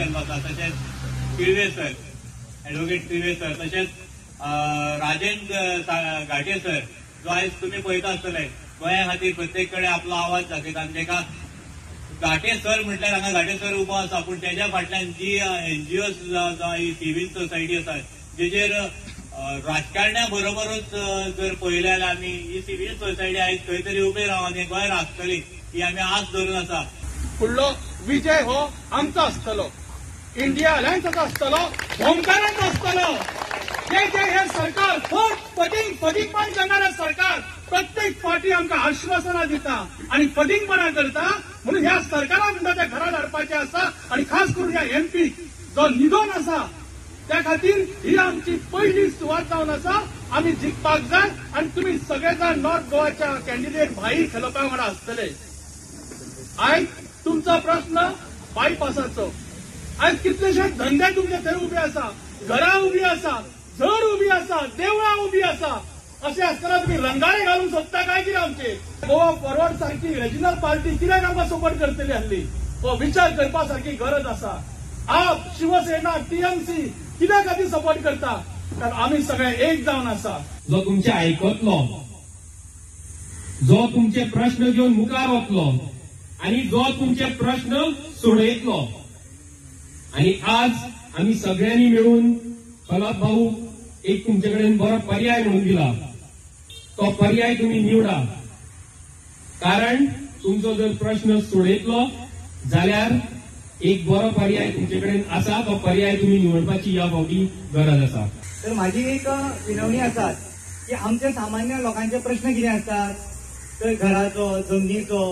केल्लो आसा. तशेंच पिळवे सर, एडवोकेट पिळवे सर, तशेंच राजेंद्र घाटे सर जो आयज तुमी पळयता आसतले गोंया खातीर प्रत्येक कडेन आपलो आवाज दाखयता. आनी ताका घाटे सर म्हटल्यार हांगा घाटे सर उबो आसा, पूण तेज्या फाटल्यान जी एनजीओ जावं ही सिव्हील सोसायटी आसा जेचेर राजकारण्या बरोबरूच जर पळयलें जाल्यार आमी ही सिव्हील सोसायटी आयज खंय तरी उबे रावन हें गोंय राखतली ही आमी आस धरून आसा. फुडलो विजय हो आमचो आसतलो, इंडिया अलायन्साचो आसतलो, भोमकारांचो आसतलो. जे जे हे सरकार फट फटींग फटींगपण करणारे सरकार प्रत्येक फावटी आमकां आश्वासनां दिता आनी फटींगपणां करता, म्हणून ह्या सरकाराक म्हणटा ते घरात हाडपाचें आसा. आनी खास करून ह्या एमपी जो निधोन आसा त्या खातीर ही आमची पयली सुवात जावन आसा. आमी जिखपाक जाय आनी तुमी सगळे जाण नॉर्थ गोवाच्या कॅन्डिडेट भाई खेलोपा वांगडा आसतले. आयज तुमचो प्रस्न बायपासाचो. आयज कितलेशे धंदे तुमचे थंय उबे आसा, घरां उबी आसा, झर उबी आसा, देवळां उबी आसा. अशें आसतना तुमी रंगारे घालूंक सोदता काय कितें? आमचे गोवा फॉरवर्ड सारकी रिजनल पार्टी कित्याक आमकां सपोर्ट करतली आसली हो विचार करपा सारकी गरज आसा. आप, शिवसेना, टीएमसी कित्या खातीर सपोर्ट करता? कारण आमी सगळे एक जावन आसा. जो तुमचे आयकतलो, जो तुमचे प्रश्न घेवन मुखार वतलो आनी जो तुमचे प्रश्न सोडयतलो. आनी आज आमी सगळ्यांनी मेळून खलप भाऊ एक तुमचे कडेन बरो पर्याय म्हणून दिला, तो पर्याय तुमी निवडा. कारण तुमचो जर प्रश्न सोडयतलो जाल्यार एक बरो पर्याय तुमचे कडेन आसा, तो पर्याय तुमी निवडपाची ह्या फावटी गरज आसा. तर माझी एक विनवणी आसा की आमचे सामान्य लोकांचे प्रश्न कितें आसतात तर घराचो, जमनीचो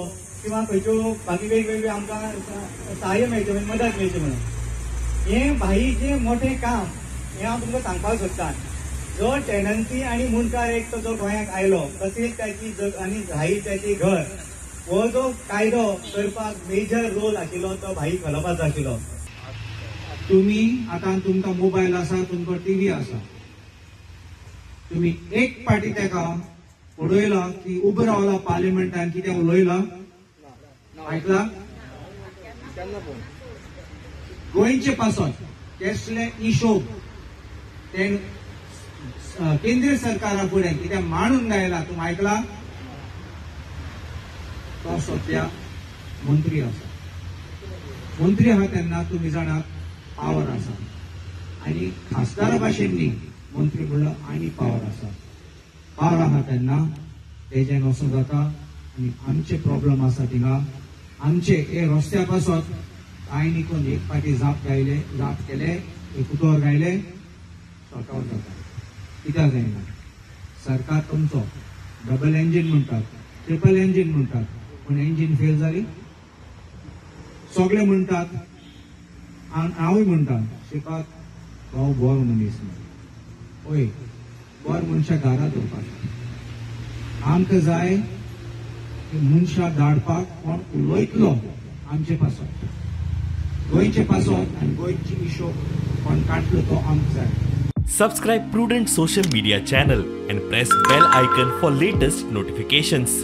किंवा खंयच्यो बाकी वेगवेगळ्यो आमकां सहाय्य मेळचें म्हणजे मदत मेळची म्हणून. हें भाई जें मोठें काम हें हांव तुमकां सांगपाक सोदतां. जो टेनन्सी आनी मुंडकार एक्ट जो गोंयांत आयलो तशेंच ताची आनी भाई त्याची घर हो जो कायदो करपाक मेजर रोल आशिल्लो तो भाई खलपाचो आशिल्लो. तुमी आतां तुमकां मोबायल आसा, तुमकां टीव्ही आसा, तुमी एक पाटी तेका उडयला की उबो रावला पार्लिमेंटान कितें उलयला आयकला? गोंयचे पासत केसले हिशोब ते केंद्रीय सरकारा फुडें कितें मांडून गायला तुमी आयकला? तो सद्या मंत्री आसा. मंत्री आहा तेन्ना तुमी जाणात पावर आसा आनी खासदारा भाशेन न्ही, मंत्री म्हणलो आनी पावर आसा. पावर आहा तेन्ना तेजें वचूं जाता. आनी आमचे प्रॉब्लम आसा थिंगा, आमचे हे रस्त्या पासत कांय न्ही कोण एक फावटी जाप गायले, जाप केले, एक उतर गायले, सॉर्ट आवट जाता. कित्याक जायना? सरकार तुमचो डबल इंजीन म्हणटात, ट्रिपल इंजीन म्हणटात, पूण इंजीन फेल जाली. सगळे म्हणटात, हांवूय म्हणटा शिपाक भाऊ बरो मनीस न्हय. हय, बरो मनशां घरा दवरपाक आमकां जाय की मनशां धाडपाक कोण उलयतलो आमचे पासत, गोंयचे पासत आनी गोंयची हिशोब कोण काडटलो तो आमकां जाय. Subscribe Prudent social media channel and press bell icon for latest notifications.